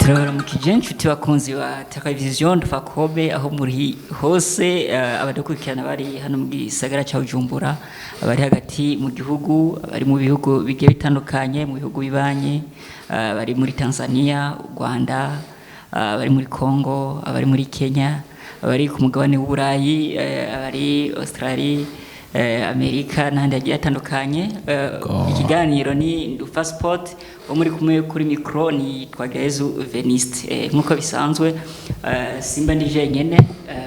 Turabaramukije inshuti bakunzi ba televiziyo Ndufakobe aho muri hose, abadukurikirana bari hano mu gisagara ca Bujumbura, abari hagati mu gihugu, abari mu bihugu bigiye bitandukanye, mu bihugu bibanye, abari muri Tanzania, Rwanda, abari muri Congo, abari muri Kenya, abari ku mugabane w'Uburayi, abari Australia, Amerika n'ahandi hagiye hatandukanye. Ikiganiro ni Ndufa Sport, wo muri kumwe kuri micro ni Twagayezu Veniste. Nk'uko bisanzwe, simba ndi jenyene,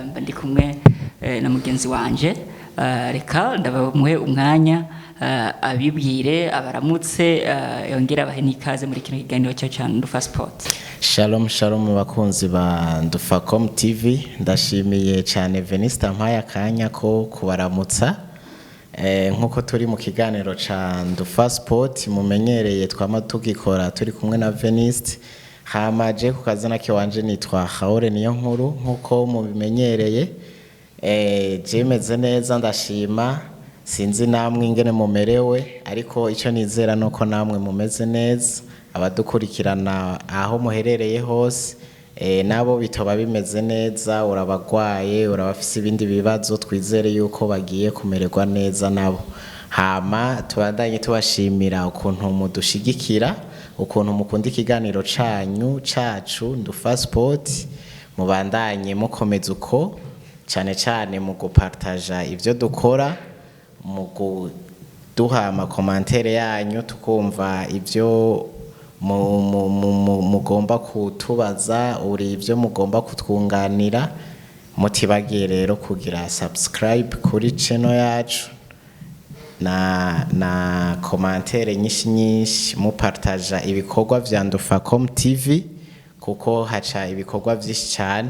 mba ndi kumwe na mugenzi wanje. Reka ndabamuhe umwanya abibwire, abaramutse, yongere abahe n'ikaze muri kino kiganiro cyacu ca Ndufa Sport. Shalom shalom bakunzi ba Ndufacom TV, ndashimiye cyane Venista mpaye akanya ko kubaramutsa. Nkuko turi mu kiganiro ca Ndufa Sport mumenyereye, twama tugikora turi kumwe na Veniste. Hama je ku kazina kiwanje nitwa Haore niyo nkuru nkuko mubimenyereye. Je meze neza, ndashima. Sinzi namwe ingene mumerewe, ariko icyo nizera nuko namwe mumeze neza, abadukurikirana aho muherereye hose. Nabo bitoba bimeze neza, urabagwaye, urabafise ibindi bibazo, twizere yuko bagiye kumererwa neza nabo. Hama tubandanye tubashimira ukuntu mudushigikira, ukuntu mukunda ikiganiro canyu cacu Ndufa Sport. Mubandanye mukomeza uko, cyane cyane mu gupartaja ivyo dukora, mu kuduha ama commentaires yanyu, tukumva ivyo mugomba kutubaza, uri ibyo mugomba kutwunganira. Mutibagiye rero kugira subscribe kuri channel yacu na commentaire nyinshi nyinshi, mupartaja ibikorwa vya Ndufacom TV kuko haca ibikorwa vyinshi cyane.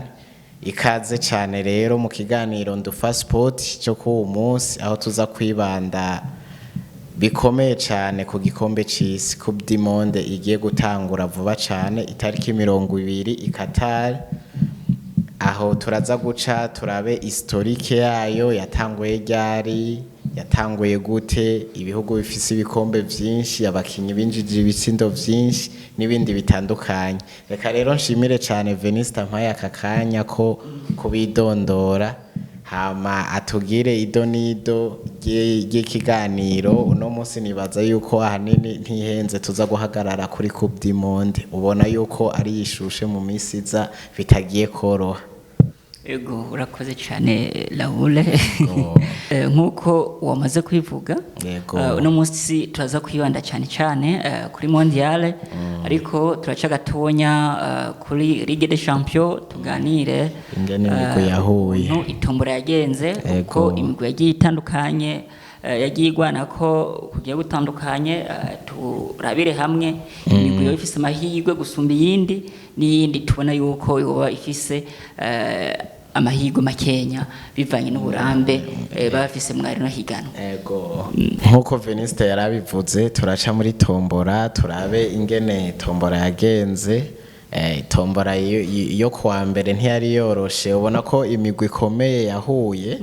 Ikaze cyane rero mu kiganiro Ndufa Sport cyo kuwu munsi, aho tuza kwibanda bikomeye cyane ku gikombe c'isi, Coupe du Monde igiye gutangura vuba cyane itariki 20 i Qatar. Aho turaza guca turabe historique yayo, yatanguye ryari, yatanguye gute, ibihugu bifise ibikombe vyinshi, abakinyi binjije ibitsindo vyinshi n'ibindi bitandukanye. Reka rero nshimire cyane Venista mpaye aka kanya ko kubidondora, hama atugire ido n'ido ry'ikiganiro uno munsi. Nibaza yuko ahanini ntihenze tuza guhagarara kuri Coupe du Monde, ubona yuko ari yishushe mu minsi iza bitagiye koroha. Ego, urakoze cyane Raoul. Nk'uko wamaze kwivuga, uno munsi turaza kwibanda cyane cyane kuri mondiale, ariko turaca gatonya kuri Ligue des Champions, tuganire ingene imigwi yahuye, ukuntu itombora yagenze, uko imigwi yagiye itandukanye, yagiye igwana ko kugiye gutandukanye, turabire hamwe imigwi yoba ifise amahirwe gusumba iyindi n'iyindi tubona yuko yoba ifise amahirwe makenya bivanye n'uburambe baba bafise mwari no higanwa. Ego, nkuko Veniste yarabivuze, turaca muri tombora, turabe ingene tombora yagenze. Tombora yo kuwa mbere ntiyari yoroshe, ubona ko imigwi ikomeye yahuye,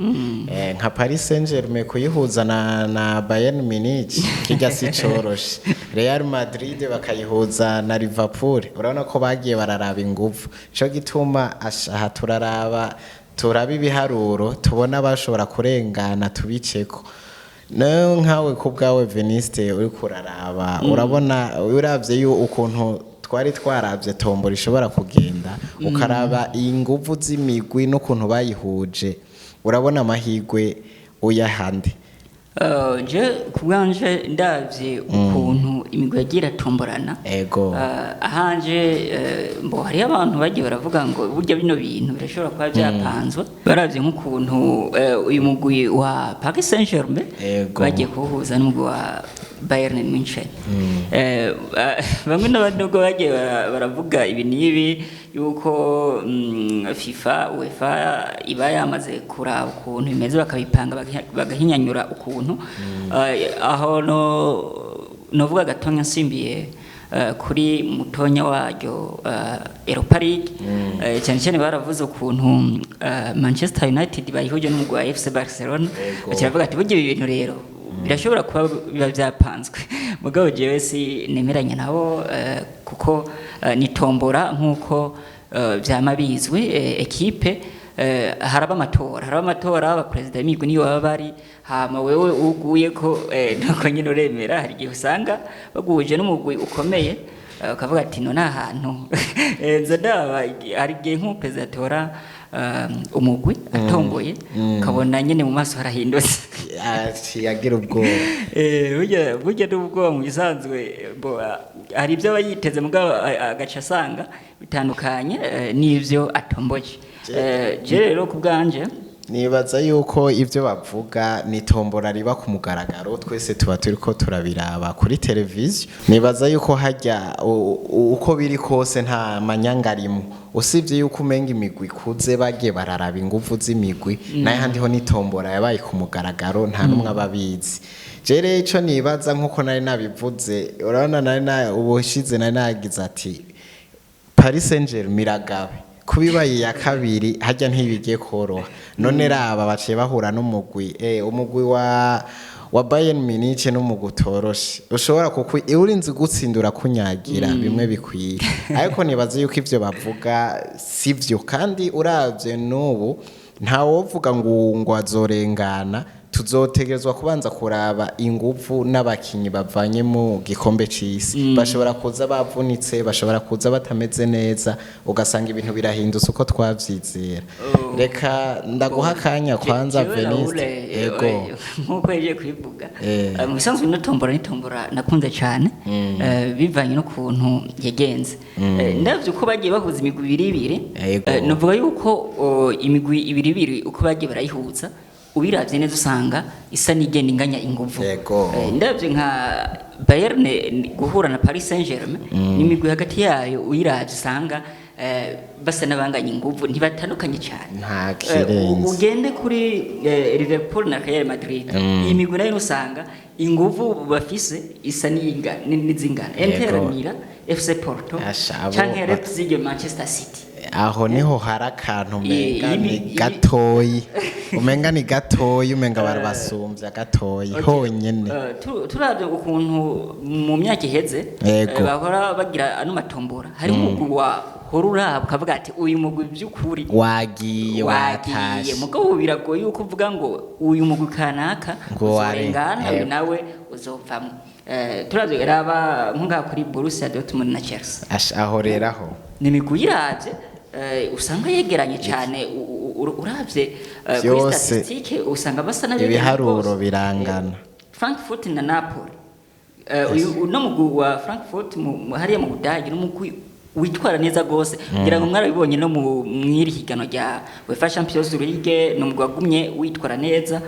nka Paris Saint-Germain kuyihuza na Bayern Munich kijya si coroshe, Real Madrid bakayihuza na Liverpool, urabona ko bagiye bararaba inguvu. Ico gituma aha turaraba, turaba ibiharuro, tubona bashobora kurengana tubiceko. No nkawe ku bwawe Veniste, uri kuraraba, urabona uravye yu ukuntu twari twaravye tombora ishobora kugenda, ukaraba inguvu z'imigwi n'ukuntu bayihuje, urabona amahirwe uyahande? Je ku bwanje ndavye ukuntu imigwi yagiye iratomborana, ahanje mbo hariho abantu bagiye baravuga ngo burya bino bintu birashobora kuba byapanzwe, baravye nk'ukuntu uyu mugwi wa Paris Saint-Germain bagiye kuwuhuza n'umugwi wa Bayern Munich. Bamwe n'abandi nubwo bagiye baravuga ibi n'ibi yuko FIFA, UEFA iba yamaze kuraba ukuntu bimeze, bakabipanga, bagahinyanyura ukuntu. Aho no novuga gatonya nsimbiye kuri mutonya waryo, Europa League, cyane cyane baravuze ukuntu Manchester United bayihuje n'umugwi wa FC Barcelona, baca baravuga ati burya ibi bintu rero Birashobora kuba biba byapanzwe, mugabo jewe si nemeranya nabo, kuko ni tombora nk'uko vyama bizwi. Ekipe, haraba amatora, abaperezida b'imigwi niyo baba bari, hama wewe uguye ko, nuko nyine uremera. Hari igihe usanga baguhuje n'umugwi ukomeye, ukavuga ati none ahantu nza ndaba. Hari igihe nk'umuperezida atora umugwi atomboye, ukabona nyine mu maso harahindutse. Ati yagira ubwoba. Burya n'ubwoba mu bisanzwe hari ibyo aba yiteze, mugabo agaca asanga bitandukanye n'ivyo atomboye. Je rero ku bwanje, Nibaza yuko ibyo bavuga ni tombora riba ku mugaragaro, twese tuba turiko turabiraba kuri televiziyo. Nibaza yuko hajya uko biri kose nta manyanga arimo, usibye yuko umenga imigwi ikuze bagiye bararaba ingufu z'imigwi, nayo handi ho ni tombora yabaye ku mugaragaro, nta n'umwe aba abizi. Je rero ico nibaza, nkuko nari nabivuze, urabona nari na ubushize nari nagize ati Paris Saint-Germain iragabe kuba ibaye iya kabiri, hajya ntibigiye koroha. None raba baciye bahura n'umugwi, umugwi wa Bayern Munich, n'umugwi utoroshe ushobora kuko urinze gutsindura kunyagira bimwe bikwiye. Ariko nibaza yuko ivyo bavuga sivyo, kandi uravye n'ubu ntawovuga ngo azorengana. Tuzotegerezwa kubanza kuraba inguvu n'abakinyi bavanye mu gikombe c'isi. Bashobora kuza bavunitse, bashobora kuza batameze neza, ugasanga ibintu birahindutse uko twavyizera. Reka ndaguha akanya kwanza, Jewe Veniste. Raoul, Ego. Nkuko yagiye kubivuga, mu bisanzwe ino tombora ni tombora nakunze cyane, bivanye n'ukuntu yagenze. Ndavye uko bagiye bahuza imigwi ibiri ibiri, Ego. novuga yuko imigwi ibiri ibiri uko bagiye barayihuza, ubiravye neza usanga isa n'igenda inganya inguvu. Ego. Ndavye nka Bayern guhura na Paris Saint-Germain, ni imigwi hagati yayo uyiravye usanga basa n'abanganya inguvu, ntibatandukanye cyane. Nta kirenze. Ugende kuri Liverpool na Real Madrid, iyi migwi nayo usanga inguvu bafise isa n'izingana. Inter Milan, FC Porto Asha, abo canke Leipzig, Manchester City. Aho niho hari akantu umenga ni gatoyi, umenga ni gatoyi, umenga barabasumbya gatoyi honyene. Turavye ukuntu mu myaka iheze bahora bagira ano matombora, hari umugwi wa hora uraba ukavuga ati uyu mugwi by'ukuri wagiye wagiye. Watashe. Mugabo ubu biragoye yuko uvuga ngo uyu mugwi kanaka Ngo uzorengana uyu nawe uzovamwo. Turavye raba nko kuri Borussia Dortmund na Chelsea, Asha, aho rero aho ni imigwi uyiravye usanga yegeranye cyane. Uravye kuri Vyose. statistique usanga basa n'abegeranye Ibiharuro rwose. birangana. Frankfurt na Napoli. Uyu uno mugwi wa Frankfurt hariya mu Budage n'umugwi witwara neza gose, ngira ngo mwarabibonye no mu mwiri higanwa rya UEFA Champions League, ni umugwi wagumye witwara neza.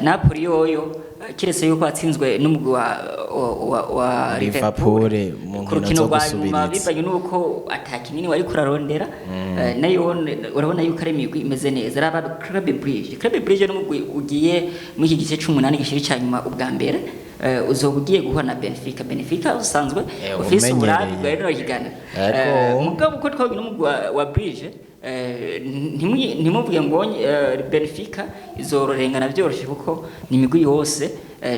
Napoli yoyo, kiretse yuko watsinzwe n'umugwi wa Liverpool mu ku nkino rukino zo rwa nyuma, gusubiriza. Bivanye n'uko ata kinini wari kurarondera, nayo urabona yuko ari imigwi imeze neza. Raba Club Brugge. Club Brugge n'umugwi ugiye muri iki gice c'umunani gishiri ca nyuma ubwa mbere, uzoba ugiye guhura na Benfica. Benfica usanzwe ufise uburambe umenyereye. bwa rino higana. Ego. Mugabo uko twabonye n'umugwi wa Brugge, ntimuvuge ngo Benfica izororengana vyoroshe, kuko ni imigwi yose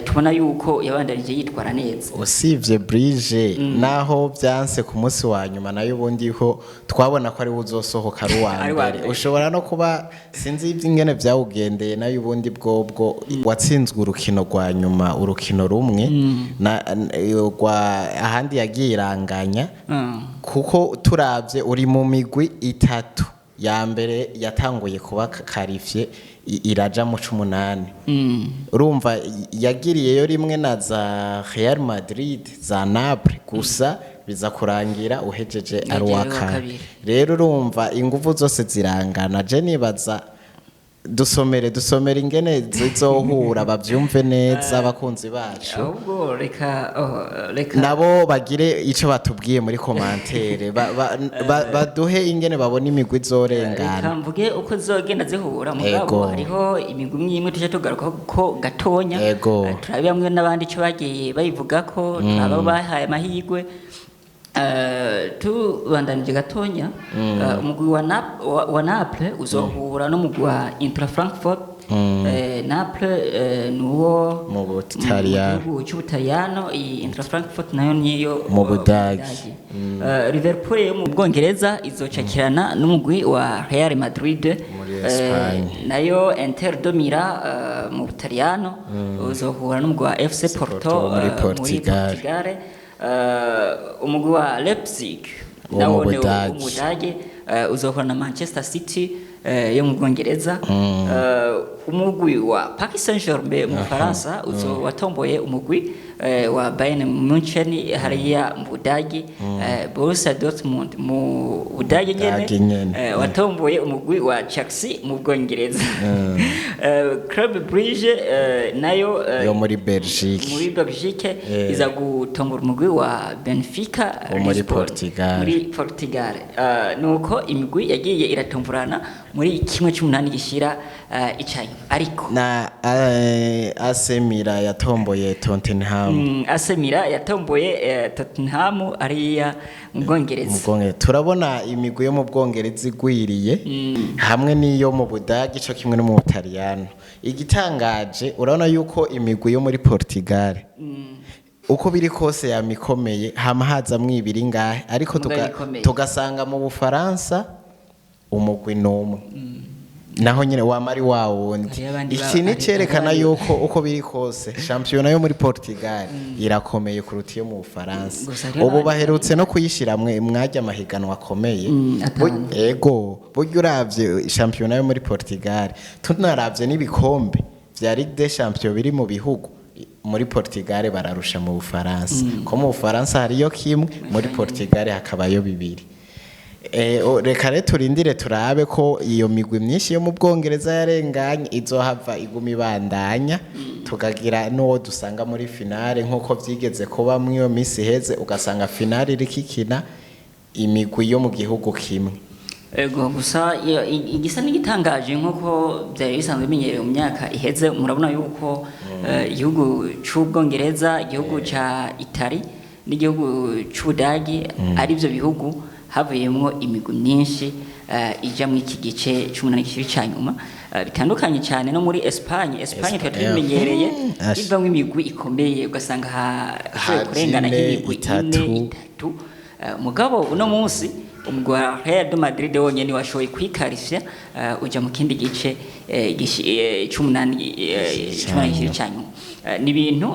tubona yuko yabandanije yitwara neza. Usibye Brugge, naho byanse ku munsi wa nyuma, nayo ubundi ho twabona ko ari we uzosohoka ari uwa Ari uwa mbere. mbere. Ushobora no kuba sinzi iby'ingene byawugendeye, nayo ubundi bwobwo watsinzwe urukino rwa nyuma, urukino rumwe na rwa ahandi yagiye iranganya, kuko turabye uri mu migwi itatu ya mbere yatanguye kuba qualifié, iraja mu c'umunani. Urumva yagiriyeyo rimwe na za Real Madrid, za Naples, gusa biza kurangira uhejeje ari uwa Yagiye uwa kane. kabiri. Rero urumva inguvu zose zirangana. Je nibaza dusomere ingene zizohura, bavyumve neza abakunzi bacu. Ahubwo reka, oh, reka Nabo bagire ico batubwiye muri commentaire, baduhe ingene babona imigwi izorengana. Reka mvuge uko zizogenda zihura, mugabo hariho imigwi imwe imwe tuje tugaruka ko gatonya. Ego. Turabe bamwe n'abandi ico bagiye bayivuga ko turaba bahaye amahirwe. Tubandanije gatonya, umugwi wa Naples uzohura n'umugwi wa Eintracht Frankfurt. Naples nuwo Mu Butaliyano. mu gihugu c'Ubutaliyano. Iyi Eintracht Frankfurt nayo niyo Mu Budagi. Liverpool yo mu Bwongereza izocakirana n'umugwi wa Real Madrid. Muri Espagne. Nayo Inter de Milan mu Butaliyano uzohura n'umugwi wa FC Porto, Porto muri Portugal. Portugal. Umugwi wa Leipzig Wo nawo mu ni Budagi. wo mu Budage, uzohura na Manchester City yo mu Bwongereza. Umugwi wa Paris Saint-Germain mu Faransa uzo watomboye umugwi wa Bayern Munchen hariya mu Budagi. Borussia Dortmund mu Budagi Budagi nyene nyene. Watomboye umugwi wa Chelsea mu Bwongereza. Club Brugge nayo Yo muri Belgique. muri Belgique Eh. iza gutombora umugwi wa Benfica Wo muri Lisbon, Portugal. muri Portugal. Nuko imigwi yagiye iratomborana muri 1/8 gishira icanyuma, ariko Na AC Milan yatomboye Tottenham. AC Milan yatomboye Tottenham ariya mu Bwongereza. Mu Bwongereza turabona imigwi yo mu Bwongereza igwiriye hamwe n'iyo mu Budagi co kimwe no mu Butaliyano. Igitangaje, urabona yuko imigwi yo muri Portugal uko biri kose yamikomeye, hama hazamwo ibiri ngahe, ariko Mugabo ikomeye. tugasanga mu Bufaransa umugwi n'umwe, naho nyine wama ari wa wundi. Hariyo abandi Iki ni cerekana yuko uko biri kose shampiyona yo muri Portugal irakomeye kuruta iyo mu Bufaransa. Gusa hariyo Ubu n'abandi baherutse no kuyishira mwajya amahiganwa akomeye. Atanu. Ego, burya uravye shampiyona yo muri Portugal, tunaravye n'ibikombe vya Ligue des Champions biri mu bihugu, muri Portugal bararusha mu Bufaransa, ko mu Bufaransa hariyo kimwe, muri Portugal hakabayo bibiri. Reka rero turindire turabe ko iyo migwi myinshi yo mu Bwongereza yarenganye izohava iguma ibandanya, tukagira n'uwo dusanga muri finale nk'uko vyigeze kuba muri iyo minsi iheze, ugasanga finale iriko ikina imigwi yo mu gihugu kimwe. Ego, gusa igisa n'igitangaje, nk'uko byari bisanzwe bimenyerewe mu myaka iheze, murabona yuko igihugu c'Ubwongereza, igihugu ca Itali n'igihugu c'Ubudagi ari byo bihugu havuyemwo imigwi myinshi ija muri iki gice c'umunani gishiri ca nyuma. Bitandukanye cyane no muri Espagne. Espagne twari tubimenyereye ivamwo imigwi ikomeye, ugasanga hashoboye Haje kurengana ine, nk'imigwi itatu. ine, itatu. Mugabo uno munsi umugwi wa Real de Madrid wonyene washoboye kwikarishya, uja mu kindi gice c'umunani gishiri ca nyuma. Ni ibintu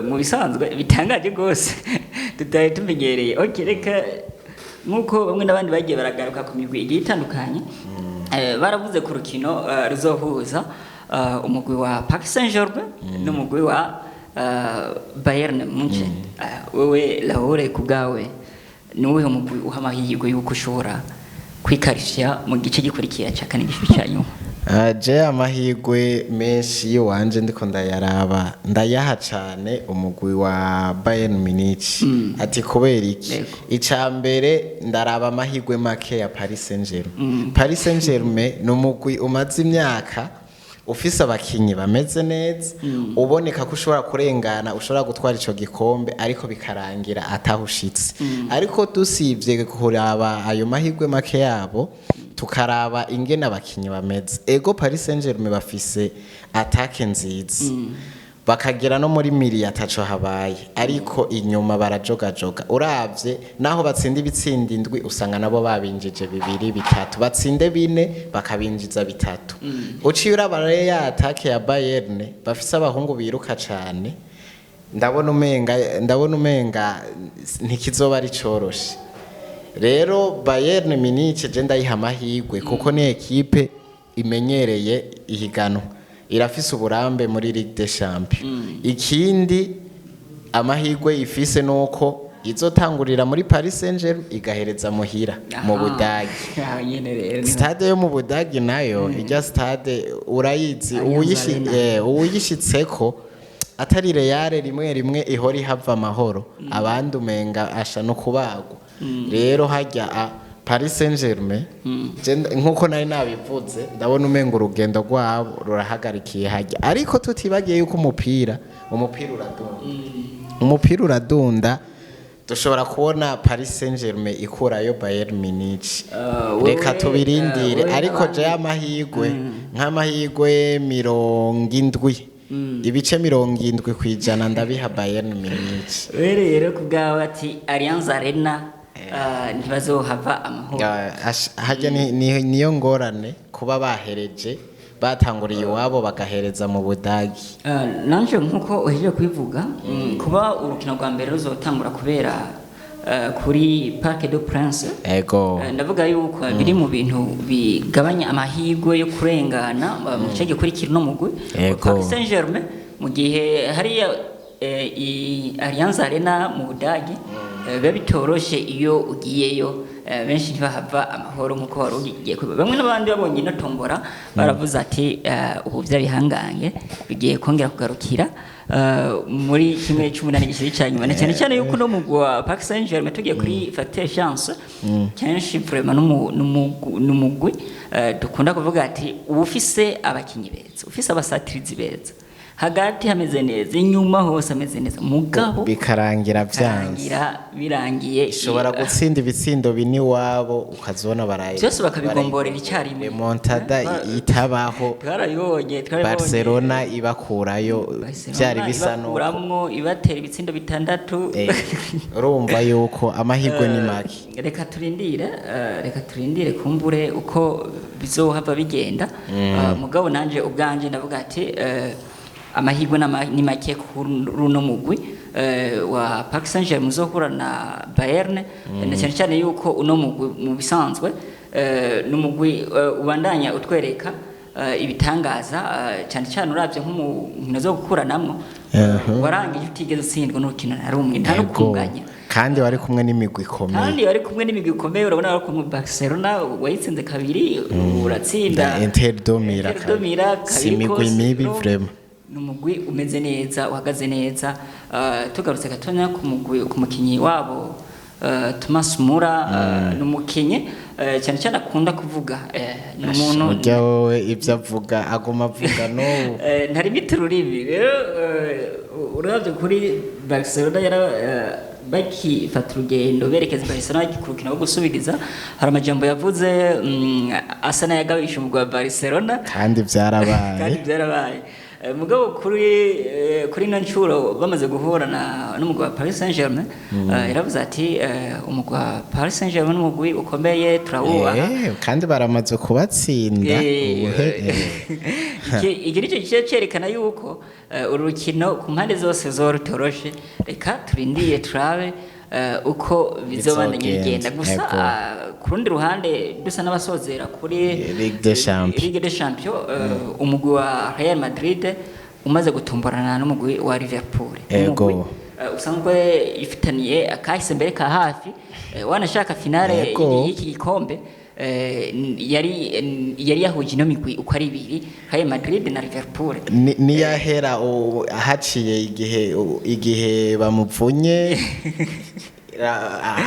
mu bisanzwe bitangaje rwose tutari tumenyereye. Okay, reka nk'uko bamwe n'abandi bagiye baragaruka ku migwi igiye itandukanye, baravuze ku rukino ruzohuza umugwi wa Paris Saint-Germain n'umugwi wa Bayern Munchen. Wewe Laure, ku bwawe ni uwuhe mugwi uha amahirwe y'uko ushobora kwikarishya mu gice gikurikira cya kane gishuri cya nyuma? Je amahirwe menshi y'iwanje ndiko ndayaraba, ndayaha cane umugwi wa Bayern Munich. Ati kubera iki? Yego. Ica mbere, ndaraba amahirwe make ya Paris Saint-Germain. Paris Saint-Germain ni umugwi umaze imyaka ufise abakinyi bameze neza, uboneka ko ushobora kurengana, ushobora gutwara ico gikombe, ariko bikarangira atahushitse. Ariko dusivye kuraba ayo mahirwe make yabo, tukaraba ingene abakinyi bameze, ego, Paris Saint-Germain bafise attaque nziza, bakagera no muri milieu ataco habaye, ariko inyuma barajogajoga. Uravye naho batsinda ibitsinda indwi, usanga nabo babinjije bibiri, bitatu, batsinde bine bakabinjiza bitatu. Uciye uraba rero ya attaque ya Bayern, bafise abahungu biruka cane, ndabona umenga ntikizoba ari coroshe. Rero Bayern Munich je ndayiha amahirwe, kuko ni ekipe imenyereye ihiganwa, irafise uburambe muri Ligue des Champions. Ikindi amahirwe ifise nuko izotangurira muri Paris Saint-Germain, igahereza muhira mu Budagi. Aho nyene rero Stade yo mu Budagi nayo, ijya stade urayizi. Allianz Arena. Uwuyishitseko atari Real rimwe rimwe ihora ihava amahoro, abandi umenga asha no kubagwa. Rero hajya a Paris Saint-Germain, nkuko nari nabivuze, ndabona umenga urugendo rwabo rurahagarikiye hajya, ariko tutibagiye yuko umupira uradunda, umupira uradunda. Dushobora kubona Paris Saint-Germain ikurayo Bayern Munich. Wewe, Reka tubirindire. Wewe Ariko n'abandi. je amahigwe nk'amahigwe 70.70% ndabiha Bayern Munich. Wewe rero ku bwawe ati Allianz Arena, ntibazohava amahoro. Harya niyo ngorane kuba bahereje, batanguriye iwabo bagahereza mu Budagi. Nanje nkuko uhejeje kubivuga, kuba urukino rwa mbere ruzotangura kubera kuri Parc des Princes, ndavuga yuko biri mu bintu bigabanya amahirwe yo kurengana mu gice gikurikira uno mugwi Paris Saint-Germain, mu gihe hariya i Allianz Arena mu Budagi biba bitoroshe. Iyo ugiyeyo, benshi ntibahava amahoro nkuko wari ugiye kubiba. Bamwe n'abandi babonye ino tombora baravuze ati ubu bya bihangange bigiye kongera kugarukira muri 1/8 gishyira icya nyuma, na cyane cyane yuko uno mugwi wa Paris Saint-Germain, tugiye kuri facteur chance, kenshi vraiment n'umugwi dukunda kuvuga ati uba ufise abakinyi beza, ufise abasatirizi beza, hagati hameze neza, inyuma hose hameze neza, mugabo bikarangira vyanze. Birangira birangiye. Ishobora gutsinda ibitsindo bine iwabo, ukazibona baraye Byose bakabigomborera icyarimwe. Remontada itabaho. Twarabibonye, twarabibonye. Barcelona ibakurayo. Barcelona byari bisa nuko ibakuramwo, ibatera ibitsindo bitandatu. Urumva yuko amahirwe ni make. Reka turindire, reka turindire kumbure uko bizohava bigenda. Mugabo nanje ubwanje ndavuga ati amahirwe ni make kuri runo mugwi wa Paris Saint-Germain uzohura na Bayern, na cyane cyane yuko uno mugwi mu bisanzwe ni umugwi ubandanya utwereka ibitangaza, cyane cyane uravye nko mu nkino zo gukuranamwo, warangije utigeze utsindwa n'urukino na rumwe, nta no kunganya. Kandi bari kumwe n'imigwi ikomeye. Kandi bari kumwe n'imigwi ikomeye. Urabona bari kumwe Barcelona wayitsinze kabiri, uratsinda Na Inter de Milan Inter de Milan si kabiri imigwi kose. mibi No, vraiment. Ni umugwi umeze neza, uhagaze neza. Tugarutse gatonya ku mugwi, ku mukinyi wabo Thomas Muller, ni umukinyi cyane cyane akunda kuvuga, ni umuntu Urya wowe ibyo avuga, aguma avuga n'ubu. Ntarimita ururimi. Rero uravye kuri Barcelona yara bakifata urugendo berekeza Barcelona ku rukino rwo gusubiriza, hari amajambo yavuze asa n'ayagabisha umugwi wa Barcelona. Kandi byarabaye. Kandi byarabaye. Mugabo kuri ino nshuro bamaze guhura na n'umugwi wa Paris Saint-Germain, yaravuze ati umugwi wa Paris Saint-Germain n'umugwi ukomeye, turawubaha. Kandi baramaze kubatsinda ubuhe. Iki nicyo kice cyerekana yuko uru rukino ku mpande zose zoba rutoroshe. Reka turindire turabe uko bizobandanya Bizogenda. bigenda gusa. Ku rundi ruhande, dusa n'abasozera kuri Ligue des Champions. Ligue des Champions, umugwi wa Real Madrid umaze gutomborana n'umugwi wa Liverpool. Umugwi usanzwe ifitaniye akahise mbere ka hafi, wanashaka finale y'iki gikombe yari yahuje ino migwi uko ari ibiri, Real Madrid na Liverpool. Niyahera haciye igihe igihe bamuvunye,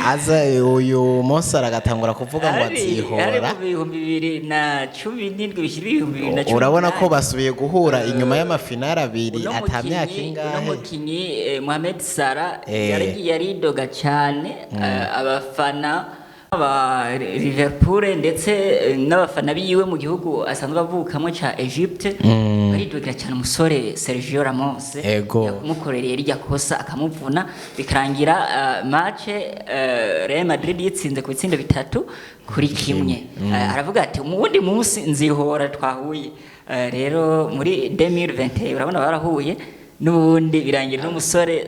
aza uyu munsi aragatangura kuvuga ngo Hari azihora. mu 2017 bishyira 2018. Urabona ko basubiye guhura inyuma y'amafinari abiri Uno ata myaka mukinyi, uno ingahe. mukinyi Mohamed Salah yaragiye aridoga cyane, abafana ba Liverpool ndetse n'abafana biwe mu gihugu asanzwe avukamo ca Egypte baridogera cyane umusore Sergio Ramos yamukorereye rirya kosa akamuvuna, bikarangira match Real Madrid yitsinze ku bitsindo 3-1. Aravuga ati mu wundi munsi nzihora twahuye. Rero muri 2021 urabona barahuye n'ubundi, birangira n'umusore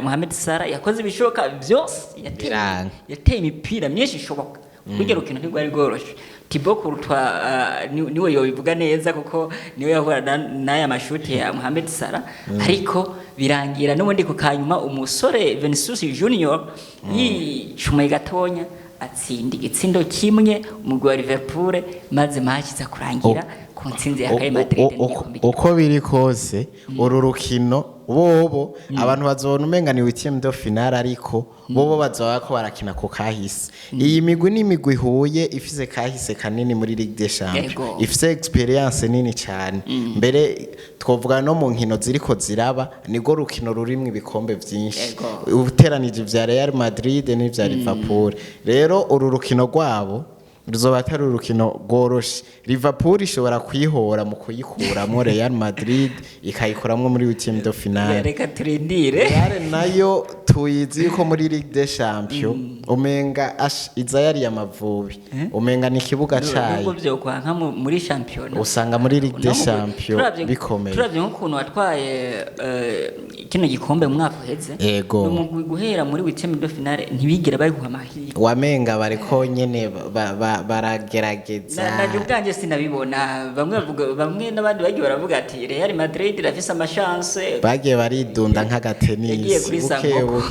Mohamed Salah yakoze ibishoboka byose, Biranga. yateye imipira myinshi ishoboka. Kurya rukino ntirwari rworoshe. Thibaut Courtois niwe yobivuga neza kuko niwe yahura n'aya mashuti ya Mohamed Salah, ariko birangira n'ubundi ku kanyuma umusore Vinicius Junior yicumuye gatonya atsinda igitsindo kimwe umugwi wa Liverpool, maze match iza kurangira ku ntsinzi ya Real Madrid n'igikombe. Uko biri kose, uru rukino bobo abantu bazobona umenga ni huitième de finale, ariko bobo bazoba ko barakina ku kahise. Iyi migwi ni imigwi ihuye ifise kahise kanini muri Ligue des Champions, ifise expérience nini cyane. Mbere twovuga no mu nkino ziriko ziraba, nirwo rukino rurimwo ibikombe vyinshi uteranije ivya Real Madrid n'ivya Liverpool. Rero uru rukino rwabo ruzoba atari urukino rworoshe. Liverpool ishobora kuyihora mu kuyikuramwo Real Madrid, ikayikuramwo muri huitième de finale. Reka turindire. Real nayo tuyizi yuko muri Ligue des Champions umenga iza yari Amavubi, umenga ni ikibuga cayo. Nubwo vyokwanka muri shampiyona, usanga muri Ligue des Champions bikomeye. Turavye nk'ukuntu watwaye kino gikombe mu mwaka uheze, n'umugwi guhera muri huitième de finale ntibigera bayiguha amahirwe. Wamenga bariko nyene baragerageza. Naje ubwanje sinabibona. Bamwe bavuga, bamwe n'abandi bagiye baravuga ati Real Madrid irafise ama chances. Bagiye baridunda Yagiye nk'agatenisi kuri buke Sankoko. buke,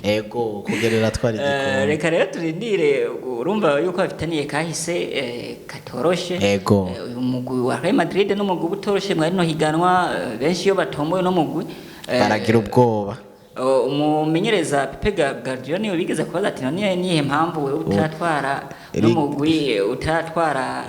ego, kugerera twari igikombe. Reka rero turindire. Urumva yuko bafitaniye kahise katoroshe. Uyu mugwi wa Real Madrid n'umugwi uba utoroshe mwari no higanwa. Benshi iyo batomboye no mugwi baragira ubwoba. Umumenyereza Pepe Guardiola niwe bigeze kubaza ati: "None niyihe mpamvu wewe utaratwara n'umugwi utaratwara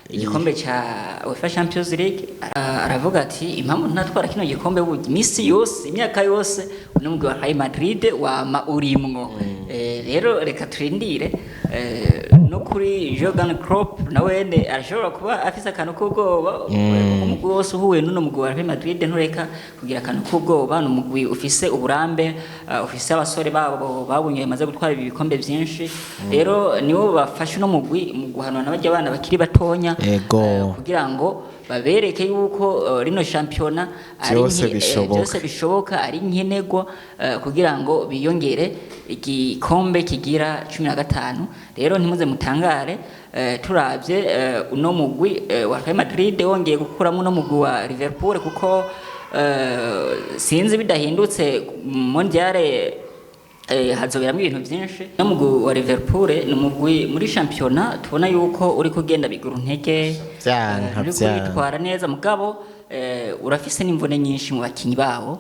igikombe ca UEFA Champions League?" Aravuga ati: "Impamvu ntatwara kino gikombe, burya imisi yose, imyaka yose, uno mugwi wa Real Madrid wama urimwo." Rero reka turindire. No kuri Jurgen Klopp nawene arashobora kuba afise akantu k'ubwoba. Umugwi wose uhuye n'uno mugwi wa Real Madrid ntureka kugira akantu k'ubwoba. Ni umugwi ufise uburambe, ufise abasore babo babunye bamaze gutwara ibi bikombe byinshi. Rero nibo bafashe uno mugwi mu guhanura n'abajya abana bakiri batonya, kugira ngo babereke yuko rino shampiyona ari Vyose bishoboka. Byose bishoboka, ari nkenerwa kugira ngo biyongere igikombe kigira 15. Rero ntimuze mutangare turavye uno mugwi wa Real Madrid wongeye gukuramo uno mugwi wa Liverpool, kuko sinzi bidahindutse mondiale hazoberamwo ibintu byinshi. No mugwi wa Liverpool ni umugwi muri shampiyona tubona yuko uri kugenda bigura intege, Vyanka, uri vyanka. kwitwara neza, mugabo urafise n'imvune nyinshi mu bakinyi bawo.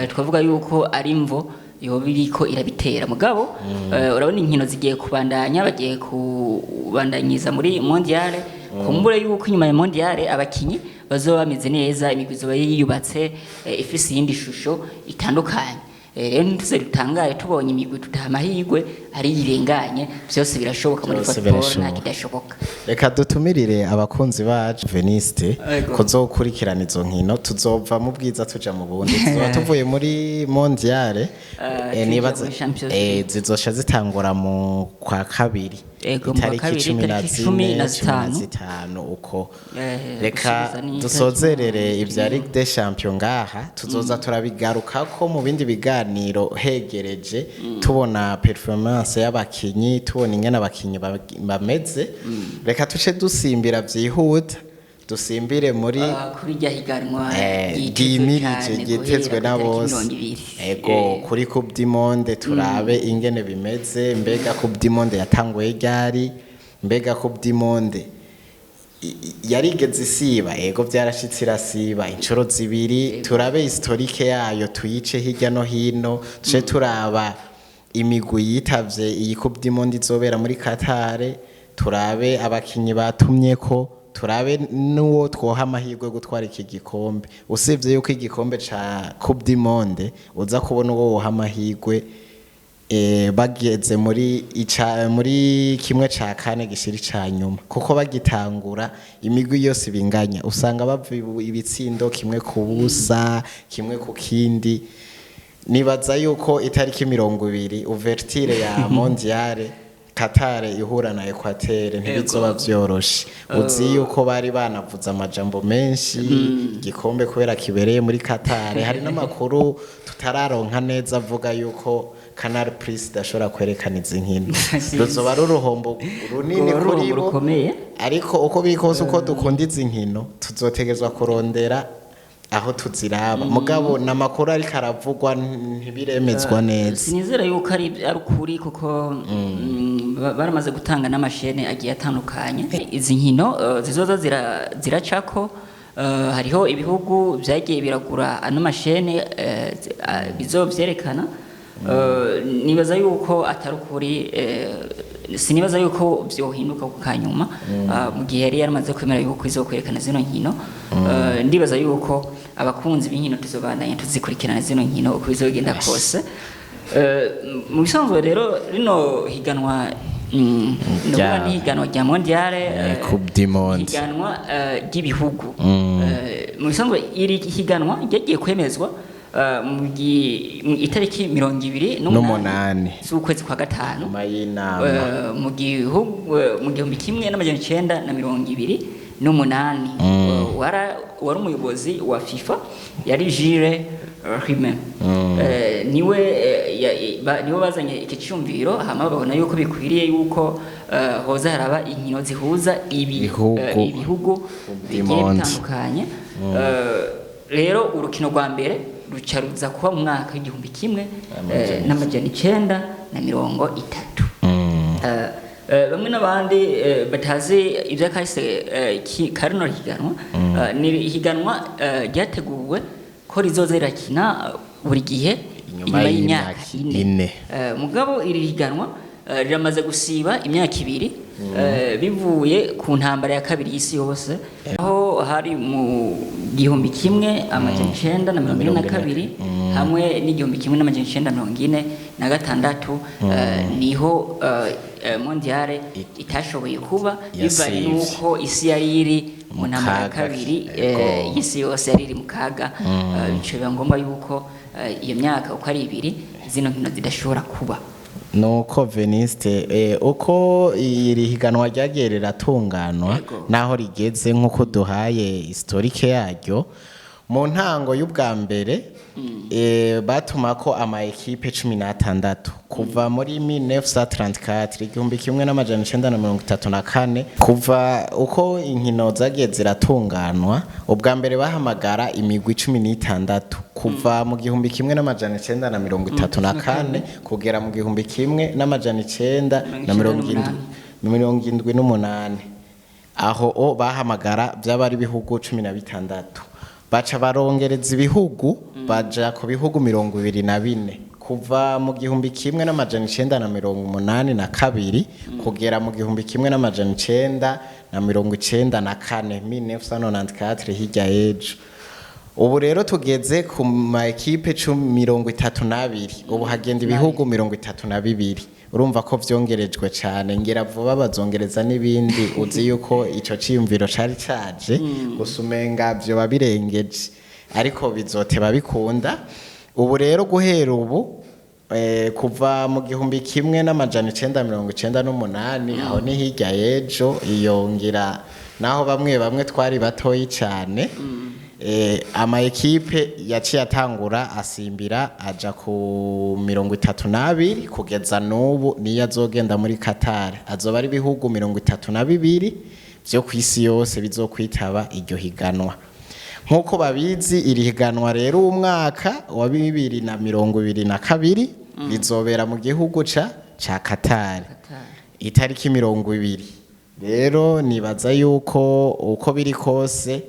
Twavuga yuko ari imvo yoba iriko irabitera, mugabo urabona inkino zigiye kubandanya, bagiye kubandanyiza muri mondiale. Kumbure yuko inyuma ya mondiale abakinyi bazoba bameze neza, imigwi izoba yiyubatse, ifise iyindi shusho itandukanye. Rero ntituze dutangare tubonye imigwi tutaha amahirwe ari yirenganye. Byose birashoboka muri Vyose football, nta birashoboka. kidashoboka. Reka dutumirire abakunzi bacu, Veniste, kuzokurikirana izo nkino. Tuzova mu bwiza tuja mu bundi, tuzoba tuvuye muri mondiale, Tuja nibaza muri Champions League. Zizosha zitangura mu kwa kabiri, Ego, mu kwa itariki kabiri, cumi na itariki zine, cumi na 15 zitanu. Uko reka Gusubiza ni itariki dusozerere 20. Ivya Ligue des Champions ngaha, tuzoza turabigarukako mu bindi biganiro hegereje, tubona performance y'abakinyi, tubona ingene abakinyi bameze. Reka tuce dusimbira vyihuta, dusimbire muri Kuri rya higanwa ryitezwe ryimirije, cane ryitezwe guhera na ku itariki bose. 20. Ego, kuri Coupe du Monde, turabe ingene bimeze. Mbega Coupe du Monde yatanguye ryari? Mbega Coupe du Monde yarigeze isiba? Ego, byarashitse irasiba inshuro zibiri. Turabe historique yayo, tuyice hirya no hino, tuce turaba imigwi yitavye iyi Coupe du Monde izobera muri Qatar, turabe abakinyi batumyeko, turabe n'uwo twoha amahirwe yo gutwara iki gikombe. Usibye yuko igikombe ca Coupe du Monde uza kubona uwo woha amahirwe bageze muri ica muri kimwe ca kane gishira ica nyuma, kuko bagitangura imigwi yose binganya, usanga bava ibitsindo 1-0, 1-1. Nibaza yuko itariki 20 ouverture ya mondiale, Qatar ihura na Equateur, ntibizoba vyoroshe. Uzi yuko bari banavuze amajambo menshi, igikombe kubera kibereye muri Qatar, hari n'amakuru tutararonka neza avuga yuko Canal Plus idashobora kwerekana izi nkino. Ruzoba ari uruhombo runini Rwoba ari kuri uruhombo bo. rukomeye. Ariko uko biri kose, uko dukunda izi nkino, tuzotegerezwa kurondera aho tuziraba. Mugabo n'amakuru ariko aravugwa, ntibiremezwa neza. Sinizera yuko ari ukuri, kuko Baramaze gutanga n'amashene agiye atandukanye. Izi nkino zizoza ziracako, hariho ibihugu vyagiye biragura ano mashene bizovyerekana. Nibaza yuko atari ukuri, sinibaza yuko vyohinduka ku kanyuma, mu gihe yari yaramaze kwemera yuko izokwerekana zino nkino. Ndibaza yuko abakunzi b'inkino tuzobandanya tuzikurikirana zino nkino uko bizogenda kose. Mu bisanzwe rero rino higanwa, ndavuga ni higanwa rya mondiale, Coupe du Monde. Higanwa ry'ibihugu. Mu bisanzwe iri higanwa ryagiye kwemezwa mu itariki 28 N'umunani. z'ukwezi kwa gatanu, nyuma y'inama mu gihugu, mu 1928. Wari umuyobozi wa FIFA yari Jules Rimet. Niwe niwe bazanye iki cyumviro, hama babona yuko bikwiriye yuko hoza haraba inkino zihuza Ibihugu. Ibihugu bigiye Monde. bitandukanye. Rero urukino rwa mbere ruca ruza kuba mu mwaka w'1930. Bamwe n'abandi batazi iby'akahise ka rino higanwa, ni higanwa ryateguwe ko rizoza rirakina buri gihe inyuma y'imyaka ine. ine. Mugabo iri higanwa riramaze gusiba imyaka 2, bivuye ku ntambara ya kabiri y'isi yose, aho hari mu 1942 hamwe n'1946, niho mondiale itashoboye kuba bivanye Yasivye. n'uko isi yari iri mu Mu ntambara ya kaga. kabiri y'isi yose, yari iri mu kaga. Bico biba ngombwa yuko iyo myaka uko ari ibiri zino nkino zidashobora kuba. Nuko Veniste, uko iri higanwa ryagiye riratunganwa naho rigeze, nk'uko duhaye historique yaryo, mu ntango y'ubwa mbere batuma ko ama ekipe 16 kuva muri 1934, 1934. Kuva uko inkino zagiye ziratunganwa, ubwa mbere bahamagara imigwi 16 kuva mu 1934 kugera mu 1978. Aho o bahamagara byaba ari ibihugu 16, baca barongereza ibihugu, baja ku bihugu 24 kuva mu 1982 kugera mu 1994, 1994, hirya y'ejo. Ubu rero tugeze ku ma ekipe 32, ubu hagenda ibihugu 32. Urumva ko vyongerejwe cane, ngira vuba bazongereza n'ibindi. Uzi yuko ico ciyumviro cari caje gusa umenga vyoba birengeje, ariko bizoteba bikunda. Ubu rero guhera ubu, kuva mu 1998, aho ni hirya y'ejo, iyongera naho bamwe bamwe twari batoyi cane, ama ekipe yaciye atangura asimbira aja ku 32 kugeza n'ubu. Niyo azogenda muri Qatar azoba ari ibihugu 32 vyo kw'isi yose bizokwitaba iryo higanwa. Nk'uko babizi, iri higanwa rero umwaka wa 2022 rizobera mu gihugu ca Qatar, itariki 20. Rero nibaza yuko uko biri kose,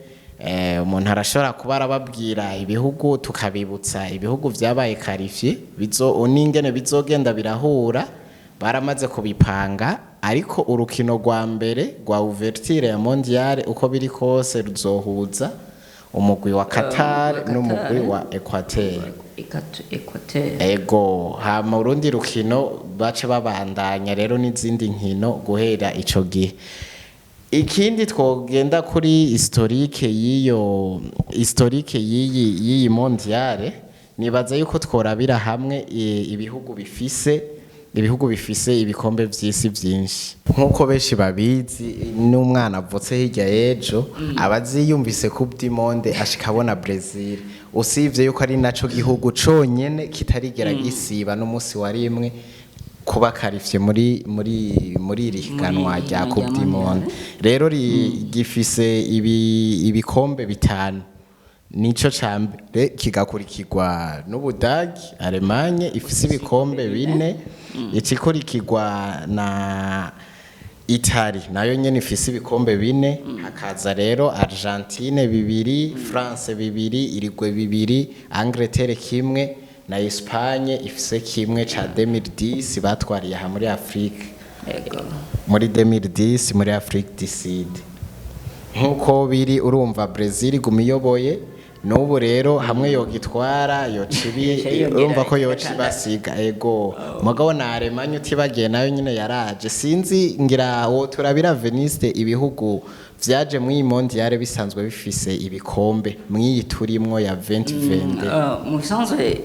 umuntu arashobora kuba arababwira ibihugu, tukabibutsa ibihugu vyabaye qualifiés bizo n'ingene bizogenda birahura, baramaze kubipanga. Ariko urukino rwa mbere rwa ouverture ya mondiale, uko biri kose, ruzohuza umugwi wa Qatar Qatar. n'umugwi wa Equateur. Equateur. Ego, hama urundi rukino bace babandanya rero n'izindi nkino guhera ico gihe. Ikindi twogenda kuri historique y'iyo, historique y'iyi mondiale, nibaza yuko tworabira hamwe ibihugu bifise ibikombe vy'isi vyinshi. Nk'uko benshi babizi, n'umwana avutse hirya y'ejo abazi yumvise Coupe du Monde ashika abona Brazil, usivye yuko ari naco gihugu conyene kitarigera gisiba n'umunsi wa rimwe kuba qualifié muri iri higanwa Muri rya rya Coupe du Monde. Mondiale. Rero gifise ibikombe bitanu. Nico ca mbere, kigakurikirwa n'Ubudagi, Allemagne, ifise ibikombe 4, ikikurikirwa na Italy, nayo nyene ifise ibikombe 4. Hakaza rero Argentine 2, France 2, Uruguay 2, Angleterre 1 na Espagne ifise 1 ca 2010 batwariye aha muri Afrique. Muri 2010 muri Afrique du Sud. Nkuko biri, urumva Brazil iguma iyoboye n'ubu rero, hamwe yogitwara yoca ibi Yoca yiyongera urumva ko yoca 6. Ibasiga, ego. Mugabo na Allemagne utibagiye, nayo nyine yaraje. Sinzi, ngira wo turabira Veniste ibihugu vyaje muri iyi mondial bisanzwe bifise ibikombe mw'iyi turimwo ya 2020. Mu bisanzwe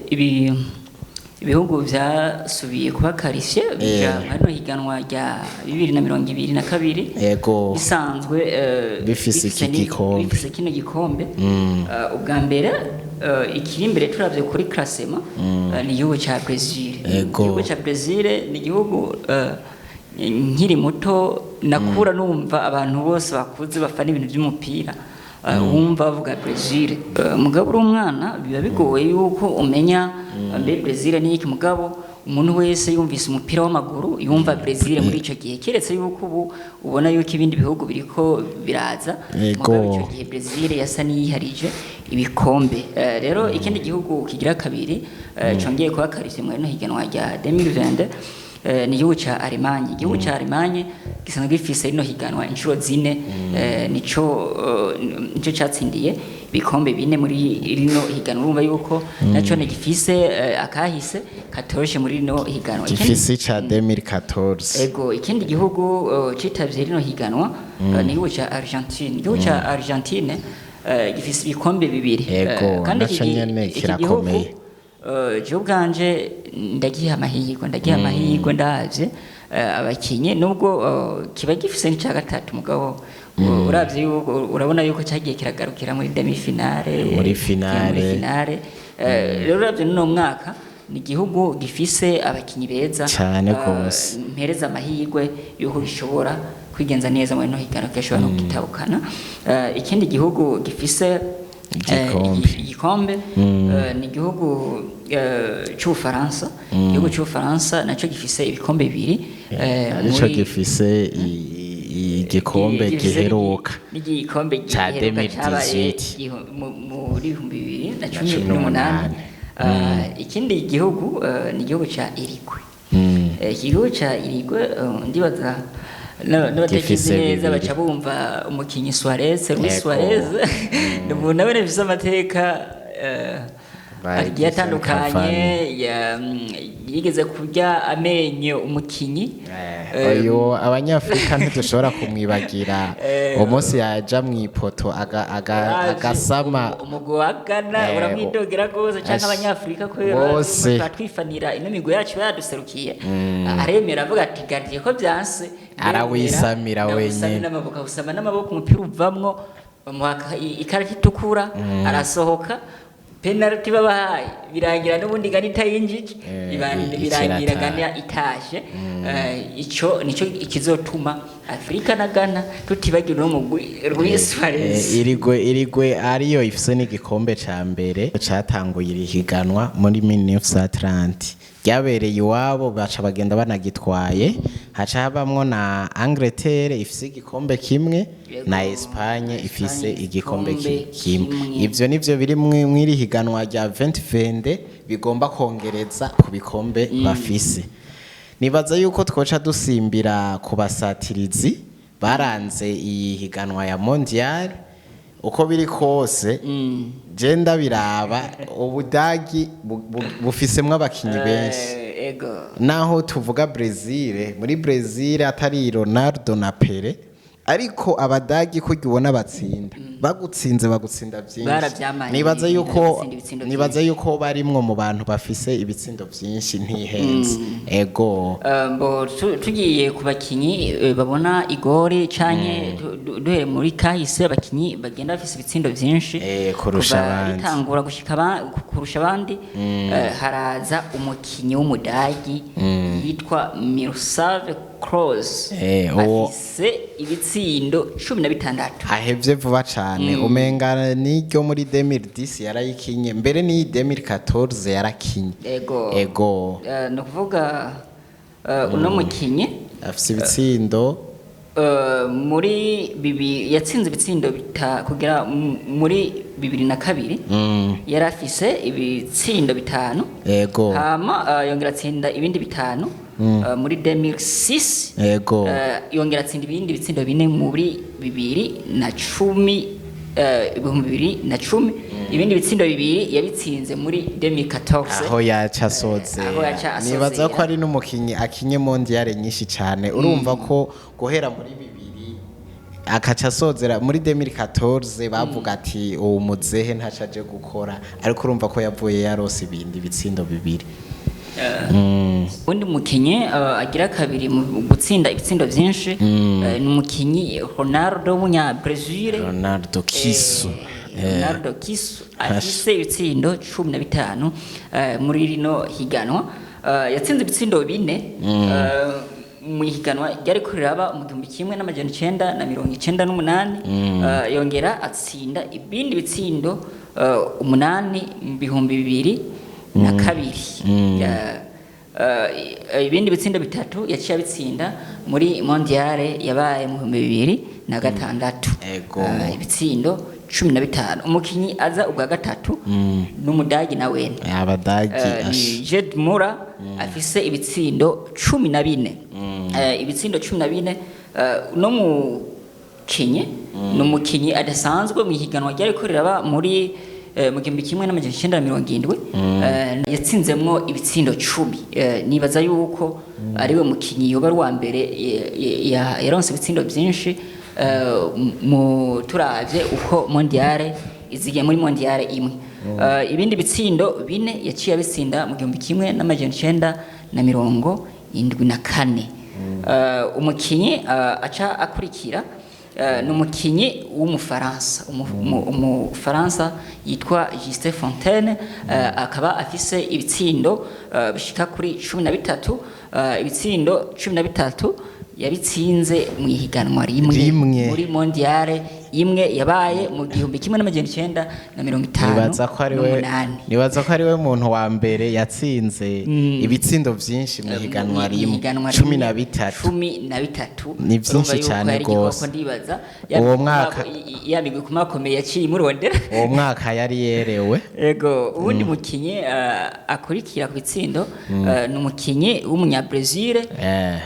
ibihugu vyasubiye kuba qualifié bija muri rino higanwa rya 2022 bisanzwe Bifise iki gikombe. Bifise kino gikombe. Ubwa mbere, ikiri imbere turavye kuri classement, ni igihugu ca Brazil. Igihugu ca Brazil ni igihugu, nkiri muto nakura numva abantu bose bakuze bafana ibintu by'umupira, wumva bavuga Brazil. Mugabo uri umwana biba bigoye yuko umenya mbe Brazil ni iki. Mugabo umuntu wese yumvise umupira w'amaguru yumva Brazil muri ico gihe, keretse yuko ubu ubona yuko ibindi bihugu biriko biraza. Mugabo ico gihe Brazil yasa n'iyiharije ibikombe. Rero ikindi gihugu kigira kabiri, congeye kuba qualifié muri no higanwa rya 2020, ni igihugu ca Allemagne. Igihugu ca Allemagne gisanzwe gifise rino higanwa inshuro 4, nico catsindiye ibikombe 4 muri rino higanwa. Urumva yuko naco gifise akahise katoroshe muri rino higanwa. Gifise ica 2014. Ego. Ikindi gihugu citavye rino higanwa, ni igihugu ca Argentine. Igihugu ca Argentine gifise ibikombe 2. Kandi Naco nyene iki kirakomeye. gihugu, jewe ubwanje ndagiha amahirwe, ndagiha amahirwe ndavye abakinyi, nubwo kiba gifise n'ica gatatu. Mugabo uravye yuko urabona yuko cyagiye kiragarukira muri demi finale, Muri finale. Muri finale. Rero uravye n'uno mwaka ni igihugu gifise abakinyi beza Cane gose. Mpereza amahirwe yuko gishobora kwigenza neza muri no higanwa, gishobora no kugitabukana. Ikindi gihugu gifise Igikombe. Igikombe, ni igihugu c'Ubufaransa. Igihugu c'Ubufaransa naco gifise ibikombe 2, Arico gifise igikombe gifise giheruka n'igikombe ca giheruka cabaye 2018. Muri 2018. 18. Ikindi gihugu, ni igihugu ca Uruguay. Iki gihugu ca Uruguay, ndibaza n'abatakizi Gifise neza 2. baca bumva umukinyi Suarez, Luis Suarez, ni umuntu nawe afise amateka agiye Edison atandukanye. Cavani. Yigeze kurya amenyo umukinyi. Uyu abanyafurika ntidushobora kumwibagira umunsi yaja mu ipoto agasama. Umugwi wa Ghana uramwidogera rwose canke abanyafurika kubera Bose. twifanira ino migwi yacu yaduserukiye. Aremera avuga ati gardien ko vyanse. Arawisamira Ndawusamira wenyene. n'amaboko, awusama n'amaboko, umupira uvamwo, bamuha ikarita itukura, arasohoka. Penalty babahaye birangira n'ubundi Ghana itayinjije. Birangira Ikirataha. Ghana itashe. Ico nico ikizotuma Afrika na Ghana tutibagira uno mugwi Luis Suarez. Uruguay ariyo ifise n'igikombe ca mbere catanguye iri higanwa muri 1930, ryabereye iwabo, baca bagenda banagitwaye. Haca habamwo na Angleterre ifise igikombe 1 na Espagne ifise igikombe igikombe 1. 1. Ivyo nivyo biri mw'iri higanwa rya 2020 bigomba kongereza ku bikombe bafise. Nibaza yuko twoca dusimbira ku basatirizi baranze iyi higanwa ya mondial. Uko biri kose, je ndabiraba, Ubudagi bufisemwo abakinyi benshi. Ego. Naho tuvuga Brazil, muri Brazil atari Ronaldo na Pele, ariko Abadagi kurya ubona batsinda, bagutsinze bagutsinda byinshi. Baravyamanye, Nibaza yuko batsinda ibitsindo nibaza yuko barimwo mu bantu bafise ibitsindo byinshi, ntihenze. Ego. Mbo tugiye ku bakinyi, babona igori canke duhere muri kahise, abakinyi bagenda bafise ibitsindo vyinshi Kurusha kuva abandi. bitangura gushika kurusha abandi, haraza umukinyi w'Umudagi yitwa Miroslav Kroos, Uwo afise ibitsindo 16. Ahevye vuba cane, umenga niryo muri 2010 yarayikinye, mbere n'iyi 2014 yarakinye. Ego. Ego. Ni ukuvuga uno mukinyi afise ibitsindo muri bibi yatsinze ibitsindo kugera muri 2002 yari afise ibitsindo bitanu. Hama yongera atsinda ibindi bitanu muri 2006. Yongera atsinda ibindi bitsindo bine muri 2010, 2010, ibindi bitsindo bibiri yabitsinze muri 2014. Aho yaca asozera. Aho yaca asozera. Nibaza ko ari n'umukinyi akinye mondiale nyinshi cane. Urumva ko guhera muri bibiri akaca asozera muri 2014, bavuga ati uwo muzehe ntaco aje gukora, ariko urumva ko yavuye yarose ibindi bitsindo bibiri. Undi mukinyi agira kabiri mu gutsinda ibitsindo vyinshi ni umukinyi Ronaldo w'umunya Brazil. Ronaldo Kisu. Ronaldo Kisu afise ibitsindo 15 muri rino higanwa. Yatsinze ibitsindo bine mu higanwa ryari riraba mu 1998, yongera atsinda ibindi bitsindo umunani mu 2002. Ibindi bitsindo bitatu yaciye abitsinda muri mondiale yabaye mu 2006. Ibitsindo 15. Umukinyi aza ubwa gatatu n'umudagi na wene. Abadagi. Ni Gerd Müller, afise ibitsindo 14. Ibitsindo 14. Uno mukinyi ni umukinyi adasanzwe mu ihiganwa ryari ko riraba muri mu 1970, yatsinzemwo ibitsindo 10. Nibaza yuko ariwe mukinyi yoba ari uwa mbere yaronse ibitsindo vyinshi mu turavye uko mondiale izigiye muri mondiale imwe. Ibindi bitsindo bine yaciye abitsinda mu 1974. Umukinyi aca akurikira ni umukinyi w'umufaransa, umufaransa yitwa Justin Fontaine, akaba afise ibitsindo bishika kuri 13. Ibitsindo 13 yabitsinze mu ihiganwa rimwe, Rimwe. muri mondiale imwe yabaye mu 1958. Nibaza ko ari we, nibaza ko ari we muntu wa mbere yatsinze ibitsindo vyinshi mu higanwa rimwe, 13. 13. Ni vyinshi Urumva yuko cane yari igikoko. gose. Ndibaza Uwo mwaka yamigwi kumakomeye yaciye imurondera. Uwo mwaka yari yerewe. Ego. Uwundi mukinyi akurikira ku bitsindo ni umukinyi w'umunya-Brazil,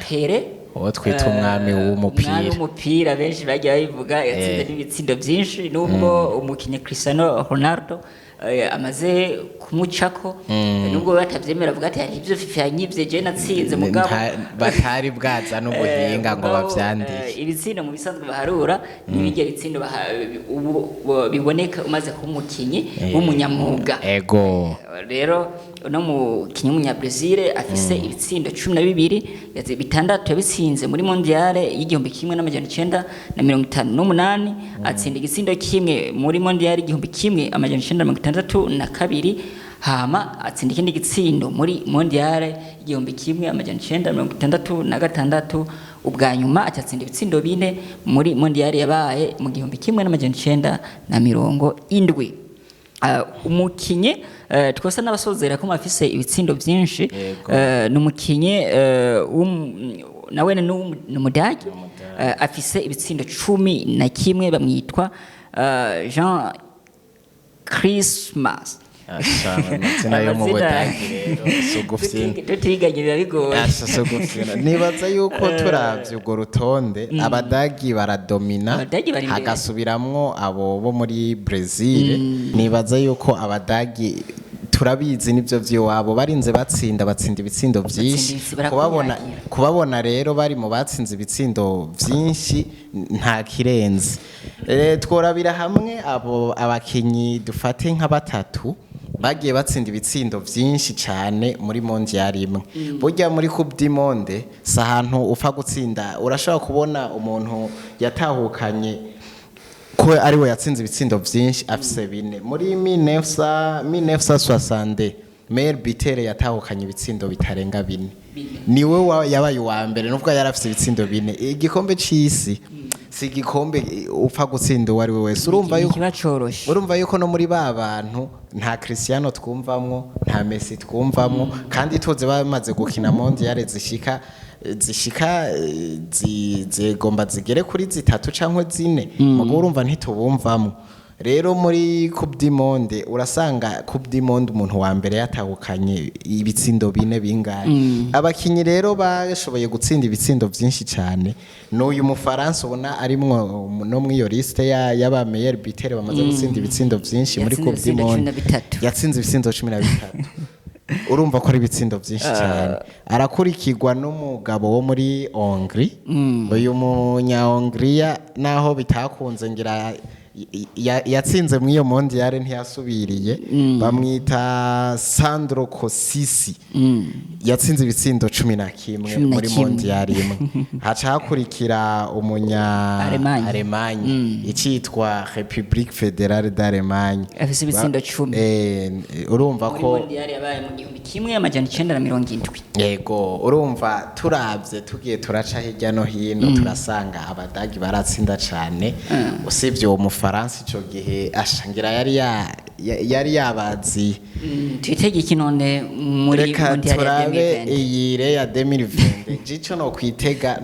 Pele. Uwo twita umwami w'umupira. Umwami w'umupira, benshi bagiye babivuga, yatsinze n'ibitsindo byinshi nubwo umukinyi Cristiano Ronaldo amaze kumucako, nubwo batavyemera, avuga ati hari ivyo FIFA yanyivye, je natsinze mugabo Batari bwaza n'ubuhinga ngo mugabo, bavyandike. Ibitsindo mu bisanzwe baharura n'ibijya bitsindo ubu biboneka umaze kuba umukinyi w'umunyamwuga. Rero uno mukinyi w'umunya-Brazil afise ibitsindo 12, bitandatu yabitsinze muri mondiale y'1958, atsinda igitsindo kimwe muri mondiale y'1962, hama atsinda ikindi gitsindo muri mondiale y'1966. Ubwa nyuma atsinda ibitsindo bine muri mondiale yabaye mu 1970. Umukinyi twose n'abasozera ko mafise ibitsindo byinshi ni umukinyi nawe ni umudagi, afise ibitsindo 11, bamwitwa Jean Christmas. Asha, amazina yo mu Budagi rero si ugufyina. Tutiganye biba bigoye. Asha, si ugufyina. Nibaza yuko turavye urwo rutonde, abadagi baradomina, Abadagi bari imbere. hagasubiramwo abo bo muri Brazil. Nibaza yuko abadagi turabizi nivyo vy'iwabo, barinze batsinda, batsinda ibitsindo vyinshi. Barakunyagira. Kubabona, kubabona rero bari mu batsinze ibitsindo vyinshi nta kirenze. Tworabira hamwe abo abakinyi, dufate nka batatu bagiye batsinda ibitsindo vyinshi cane muri mondial imwe. Burya muri Coupe du Monde si ahantu upfa gutsinda, urashobora kubona umuntu yatahukanye ko ariwe yatsinze ibitsindo vyinshi afise bine muri 1960. Meilleur buteur yatahukanye ibitsindo bitarenga 4. 4. Niwe yabaye uwa mbere nubwo yari afise ibitsindo 4. Igikombe c'isi si igikombe upfa gutsinda uwo ari we wese. Urumva yuko kiba coroshe. Urumva yuko no muri ba bantu nta Cristiano twumvamwo, nta Messi twumvamwo, kandi tuzi bamaze gukina mondial zishika zigomba zigere kuri 3 canke 4, mugo urumva ntitubumvamwo. Rero muri Coupe du Monde urasanga Coupe du Monde umuntu wa mbere yatahukanye ibitsindo 4 bingahe. Abakinyi rero bashoboye gutsinda ibitsindo vyinshi cyane n'uyu Mufaransa ubona arimwo no muri iyo liste y'aba meilleur buteur bamaze gutsinda ibitsindo vyinshi muri Yatsinze Coupe du ibitsindo Monde. 13. Yatsinze ibitsindo 13, urumva ko ari ibitsindo byinshi cyane. Arakurikirwa n'umugabo wo muri Hongrie, uyu munya Hongria naho bitakunze ngira yatsinze muri iyo mondial ntiyasubiriye, bamwita Sandro Kosisi, yatsinze ibitsindo 11 Cumi na muri kimwe. mondial imwe. Haca hakurikira umunya Allemagne. Allemagne, icitwa République Fédérale d'Allemagne. Afise ibitsindo 10. Urumva muri ko mondial yabaye mu 1970. Yego, urumva turavye tugiye turaca hirya no hino turasanga Abadagi baratsinda cane, usibye uwo Mufaransa ico gihe ashangira yari yabazi. Twitege iki none muri Reka mondial ya turabe 2020? iyi re ya 2020. Jico no kwitega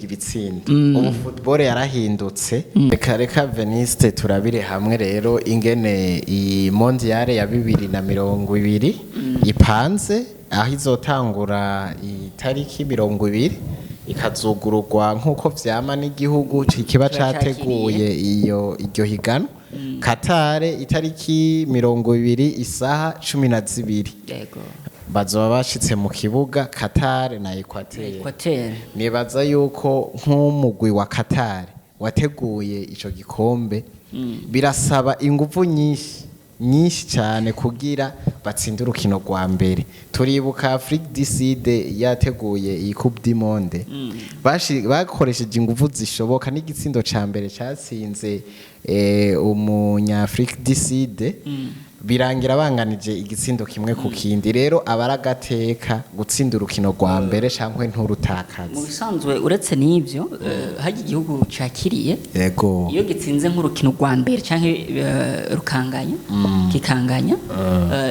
ibitsindo, ubu football yarahindutse. Reka Veniste turabire hamwe rero ingene iyi mondial ya 2020 ipanze, aho izotangura itariki 20 ikazugururwa nk'uko vyama n'igihugu kiba Kiba categuye iyo iryo higanwa, Qatar, itariki 20 isaha 12. Bazoba bashitse mu kibuga, Qatar na Equateur. Equateur. Nibaza yuko nk'umugwi wa Qatar wateguye ico gikombe birasaba inguvu nyinshi nyinshi cyane kugira batsinde urukino rwa mbere. Turibuka Afrique du Sud yateguye iyi Coupe du Monde, bakoresheje inguvu zishoboka n'igitsindo ca mbere cyatsinze umunya Afrique du Sud, birangira banganije igitsindo 1-1. Rero aba ari agateka gutsinda urukino rwa mbere cyangwa nturutakaze. Mu bisanzwe uretse n'ibyo, hajya igihugu cakiriye iyo gitsinze nk'urukino rwa mbere canke rukanganya, kikanganya,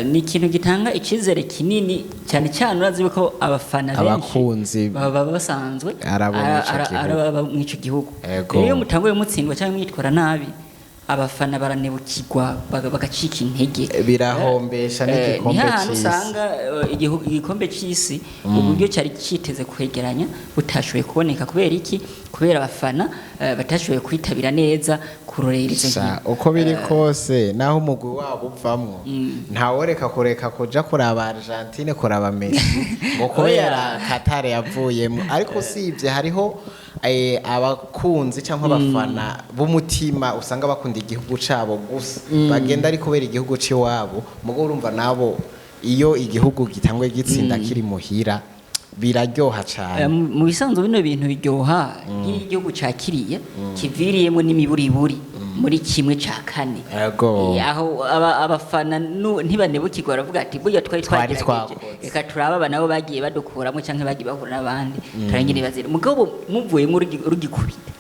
ni ikintu gitanga icyizere kinini cyane cyane. Urazi ko abafana benshi Abakunzi baba basanzwe arabo mw'ico gihugu. araba mw'ico gihugu. Rero iyo mutanguye mutsindwa cyangwa mwitwara nabi, abafana baranebukirwa, bagacika intege. Birahombesha n'igikombe Ni hahandi c'isi. usanga igikombe c'isi uburyo cyari cyiteze kwegeranya butashoboye kuboneka. Kubera iki? Kubera abafana batashoboye kwitabira neza kurorera izo Sha, nkino. uko biri kose naho umugwi wabo uvamwo, ntaworeka kureka kuja kuraba Argentine, kuraba Messi, ngo kubera Qatar yavuyemo. Ariko usibye hariho abakunzi cyangwa abafana b'umutima usanga bakunda igihugu cabo gusa, bagenda ari kubera igihugu c'iwabo. Mugo urumva nabo iyo igihugu gitangwe gitsinda kiri muhira biraryoha cane. Mu bisanzwe bino bintu biryoha nk'iyo igihugu cakiriye kiviriyemo n'imiburiburi muri 1/4. Aho abafana ntibanebukirwa, baravuga ati burya twari Twari twagerageje, twakoze. reka turabe aba nabo bagiye badukuramo canke bagiye bahura n'abandi turangire bazira. Mugabo muvuyemo rugikubita,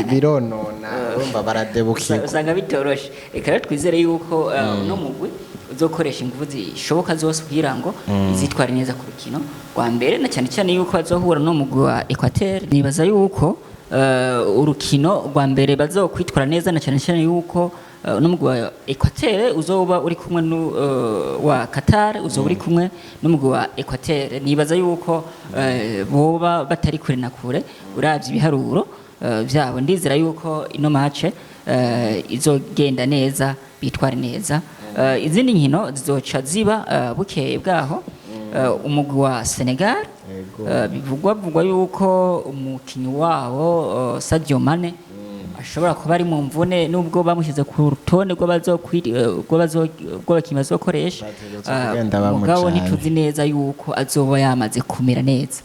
Bironona, urumva baradebukirwa. Usanga bitoroshe. Reka rero twizere yuko uno mugwi uzokoresha ingufu zishoboka zose kugira ngo izitware neza ku rukino rwa mbere, na cyane cyane yuko bazohura no mugwi wa Equateur. Nibaza yuko urukino rwa mbere bazokwitwara neza, na cyane cyane yuko uno mugwi wa Equateur uzoba uri kumwe wa Qatar, uzoba uri kumwe n'umugwi wa Equateur. Nibaza yuko boba batari kure na kure uravye ibiharuro vyabo. Ndizera yuko ino match izogenda neza, bitware neza. Izindi nkino zizoca ziba bukeye bwaho. Umugwi wa Senegal, bivugwa vugwa yuko umukinyi wabo Sadio Mane ashobora kuba ari mu mvune, nubwo bamushyize ku rutonde rw'abakinyi bazokoresha. Bategerezwa kugenda bamujanye. Mugabo ntituzi neza yuko azoba yamaze kumera neza.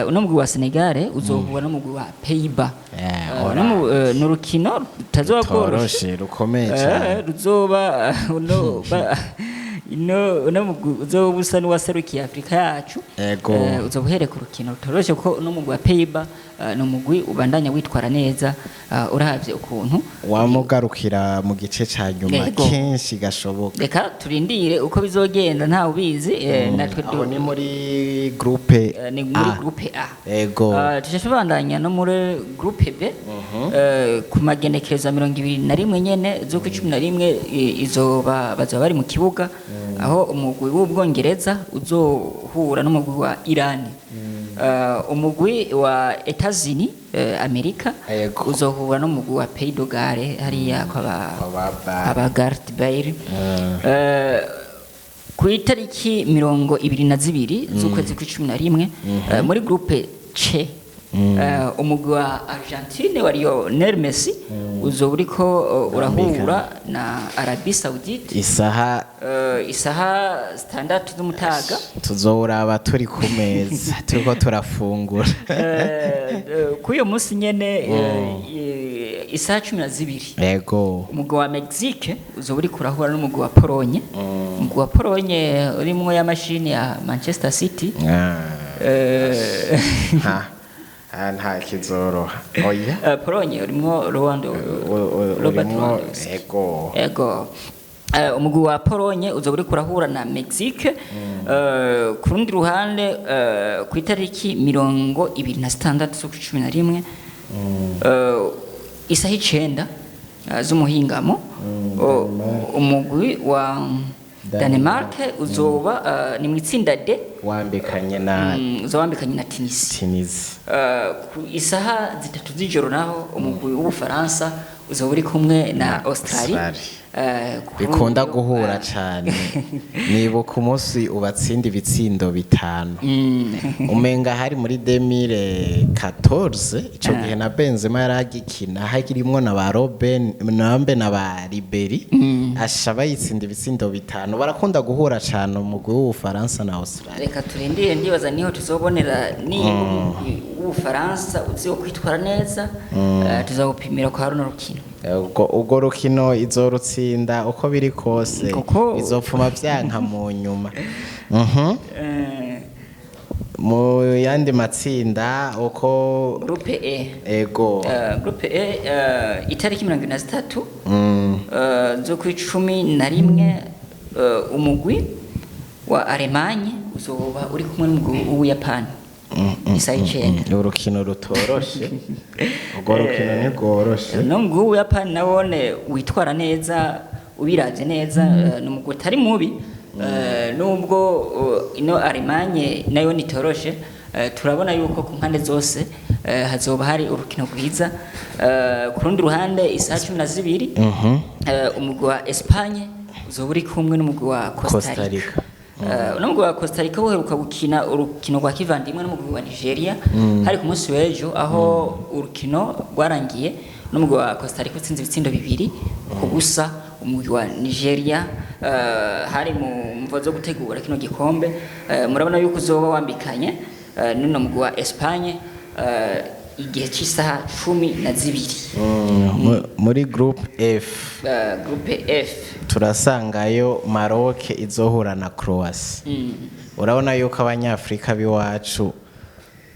Uno mugwi wa Senegal uzohura n'umugwi wa Pays-Bas. Ni urukino rutazoba rworoshe. Toroshe, rukomeye cyane. Ruzoba uno Ino mugwi uzoba usa n'uwaserukiye Afrika yacu. Ego. Uzoba uhereye ku rukino rutoroshe, kuko uno mugwi wa Pays-Bas ni umugwi ubandanya witwara neza, uravye ukuntu wamugarukira mu gice ca nyuma Ego. kenshi gashoboka. Reka turindire uko bizogenda, ntawe ubizi, natwe Aho ni muri groupe ni muri A. groupe A. Ego. Tuca tubandanya no muri groupe B, ku magenekerezo ya 21 nyene z'ukwa 11, izoba bazoba bari mu kibuga, aho umugwi w'Ubwongereza uzohura n'umugwi wa Irani. Umugwi wa Etazini, Amerika, Ego. uzohura n'umugwi wa Pays de Galles, hariya kwaba Kwaba Bale. aba Gareth Bale. Ku itariki 22 z'ukwezi kwa 11, muri groupe C, umugwi wa Argentine wa Lionel Messi uzoba uriko urahura na Arabie Saoudite. Isaha? Isaha 6 z'umutaga. Tuzoraba turi ku meza turiko turafungura. Kuri uyo munsi nyene, isaha 12, Ego. umugwi wa Mexique uzoba uriko urahura n'umugwi wa Pologne, umugwi wa Pologne urimwo ya mashini ya Manchester City. Ha. Ah, nta kizoroha, oya. Pologne urimwo Robert Urimwo Lewandowski. Ego. Ego. Umugwi wa Pologne uzoba uriko urahura na Mexique. Ku rundi ruhande, ku itariki 26 z'ukwa 11, isaha 9 z'umuhingamo, umugwi wa Denmark uzoba, ni mu itsinda D, wambikanye na uzoba wambikanye na Tunisia. Tunisia. Ku isaha 3 z'ijoro naho, umugwi w'Ubufaransa uzoba uri kumwe na Australia. Australia. Ku Bikunda guhura cane. Nibuka umunsi ubatsinda ibitsindo 5, umenga hari muri 2014. Ico gihe na Benzema yaragikina, hakirimwo na ba Robben nambe na ba Ribery, asha bayitsinda ibitsindo 5. Barakunda guhura cane umugwi w'Ubufaransa na Australia. Reka turindire, ndibaza niho tuzobonera niba umugwi w'Ubufaransa uziho kwitwara neza. Tuzawupimira kwa runo rukino. Ubwo rukino izorutsinda uko biri kose, bizopfuma vyanka mu nyuma. Mu yandi matsinda uko Groupe E. Ego. Groupe E, itariki 23 z'ukwa 11, umugwi wa Allemagne uzoba uri kumwe n'umugwi w'Ubuyapani isaha 9. Urukino rutoroshe, urwo rukino ntigworoshe. N'umugwi w'Ubuyapani nawone witwara neza, ubiravye neza, ni umugwi utari mubi. Nubwo ino Allemagne nayo nitoroshe, turabona yuko ku mpande zose hazoba hari urukino rwiza. Ku rundi ruhande, isaha 12, umugwi wa Espagne uzoba uri kumwe n'umugwi wa Costa Costa Rica. Rica. Uno mugwi wa Costa Rica uheruka gukina urukino rwa kivandimwe n'umugwi wa Nigeria, hari ku munsi w'ejo, aho urukino rwarangiye n'umugwi wa Costa Rica utsinze ibitsindo 2-0 umugwi wa Nigeria, hari mu mvo zo gutegura kino gikombe. Murabona yuko uzoba wambikanye n'uno mugwi wa Espagne, igihe cy'isaha 12. Muri group F, Groupe F, turasangayo Maroc izohura na Croatia. Urabona yuko abanyafrika b'iwacu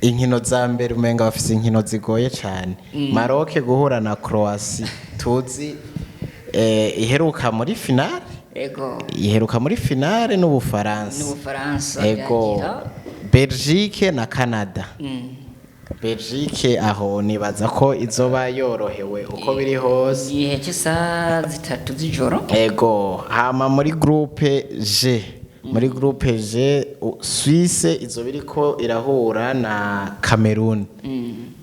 inkino za mbere umenga bafise inkino zigoye cyane. Maroc guhura na Croatia tuzi, iheruka muri finale, Ego. iheruka muri finale n'Ubufaransa. N'Ubufaransa. Ego. Biragira. Belgique na Canada. Belgique aho nibaza ko izoba yorohewe uko biri hose. Igihe cy'isaha 3 z'ijoro. Ego. Hama muri groupe G, Suisse izoba iriko irahura na Cameroon.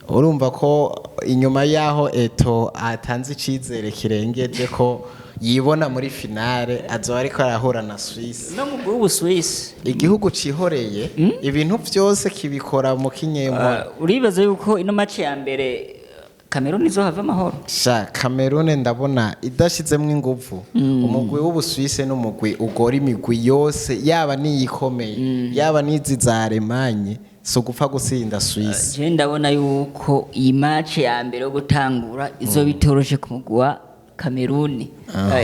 Urumva ko inyuma yaho Eto atanze icizere kirengeje ko yibona muri finale, azoba ariko arahura na Suisse. No mu bw'Ubusuwisi. Igihugu cihoreye ibintu byose kibikora mu kinyempore. Uribaza yuko ino match ya mbere Cameroon izohava amahoro? Sha, Cameroon ndabona idashizemwo inguvu. Umugwi w'Ubusuwise n'umugwi ugora imigwi yose, yaba niyikomeye, yaba n'izi za Alemanye, si ugupfa gutsinda Suisse. Je ndabona yuko iyi match ya mbere yo gutangura izoba itoroshe ku mugwi wa Kameruni.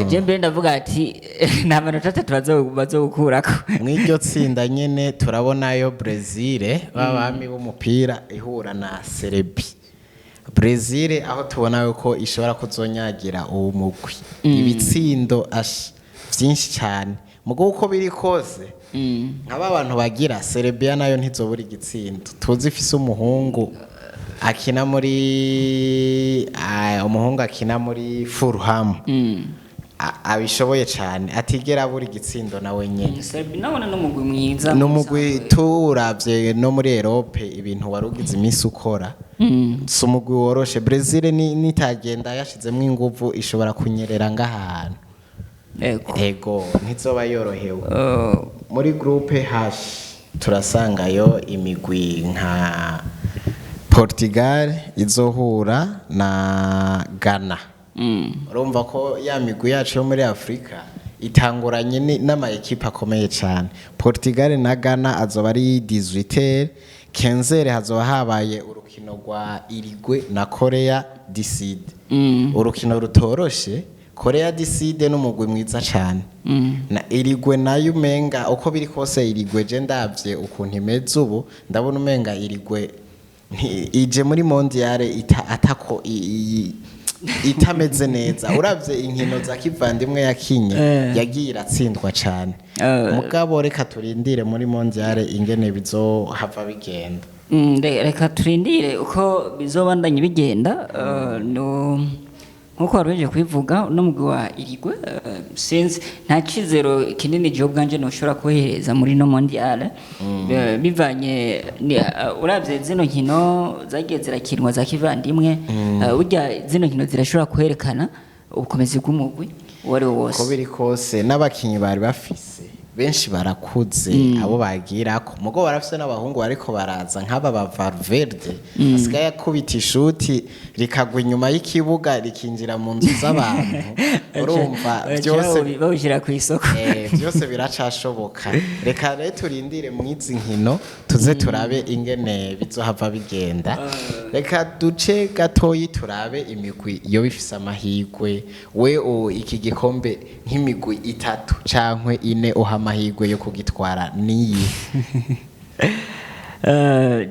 Je mbere ndavuga ati nta manota 3 bazogukurako. Mw'iryo tsinda nyene turabonayo Brezil, b'abami b'umupira, ihura na Serbie. Brezil aho tubona yuko ishobora kuzonyagira uwo mugwi ibitsindo vyinshi cyane. Mugo uko biri kose, nk'aba bantu bagira Serbia nayo ntizobura igitsindo. Tuzi ifise umuhungu akina muri umuhungu akina muri Fulham, abishoboye cyane, atigera abura igitsindo nawe nyene. Serbia nabona n'umugwi mwiza. N'umugwi turavye no muri Europe, ibintu wari ugize iminsi ukora, si umugwi woroshe. Brazil nitagenda yashizemwo inguvu, ishobora kunyerera ngahantu. Ego. Ego, ntizoba yorohewe. Muri groupe H turasangayo imigwi nka Portugal izohura na Ghana. Urumva ko ya migwi yacu yo muri Afrika itanguranye n'ama ekipe akomeye cyane. Portugal na Ghana azoba ari 18h 15, hazoba habaye urukino rwa Uruguay na Korea du Sud, urukino rutoroshe. Korea du Sud n'umugwi mwiza cyane, na Uruguay nayo umenga uko biri kose, Uruguay je ndavye ukuntu imeze ubu, ndabona umenga Uruguay ije muri mondial ita, atako itameze neza. Uravye inkino za kivandimwe yakinye, yagiye iratsindwa cane. Mugabo reka turindire muri mondial ingene bizohava bigenda. Reka turindire uko bizobandanya bigenda. No nkuko wari uhejeje kubivuga, uno mugwi wa Uruguay, sinzi, nta cizero kinini jewe ubwanje noshobora kuhereza muri no mondial. Bivanye uravye zino nkino zagiye zirakinwa za kivandimwe, burya zino nkino zirashobora kwerekana ubukomezi bw'umugwi uwo ari wo Uko wose. biri kose, n'abakinyi bari bafise benshi barakuze, abo bagirako mugo barafise n'abahungu bariko baraza nk'aba ba Valverde, asigaye akubita ishuti rikagwa inyuma y'ikibuga rikinjira mu nzu z'abantu. Urumva byose bawushyira ku isoko. Byose biracashoboka. Reka rero turindire mw'izi nkino, tuze turabe ingene bizohava bigenda. Reka duce gatoyi turabe imigwi iyo bifise amahirwe. We iki gikombe, nk'imigwi itatu cankwe ine uha amahirwe yo kugitwara niyi?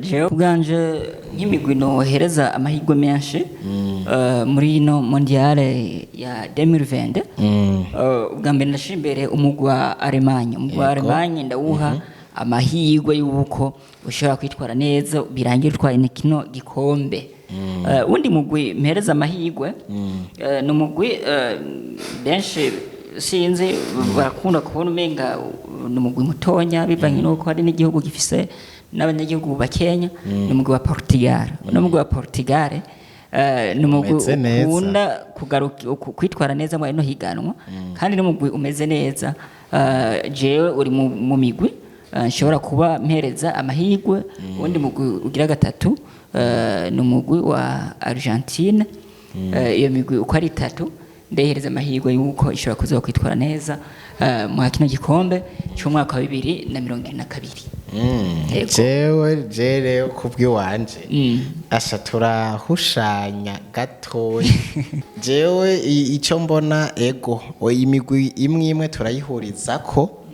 Jewe ubwanje nk'imigwi nohereza amahirwe menshi muri ino mondiale ya 2020, ubwa mbere ndashira imbere umugwi wa Allemagne. Umugwi wa Allemagne ndawuha amahirwe y'uko ushobora kwitwara neza birangira utwaye kino gikombe. Undi mugwi mpereza amahirwe, ni umugwi benshi sinzi barakunda kubona umenga ni umugwi mutonya, bivanye n'uko hari n'igihugu gifise n'abanyagihugu bakenya, ni umugwi wa Portugal. Uno mugwi wa Portugal ni umugwi Umeze neza. ukunda kugaruka kwitwara neza muri ino higanwa, kandi n'umugwi umeze neza. Jewe uri mu migwi nshobora kuba mpereza amahirwe. Uwundi mugwi ugira gatatu ni umugwi wa Argentine. Iyo migwi uko ari itatu ndehereza amahirwe y'uko ishobora kuza kwitwara neza mu kino gikombe cy'umwaka wa 2022. Yego. Jewe je rero kubw'iwanje, asha turahushanya gatoya. Jewe ico mbona, ego, imigwi imwe imwe turayihurizako.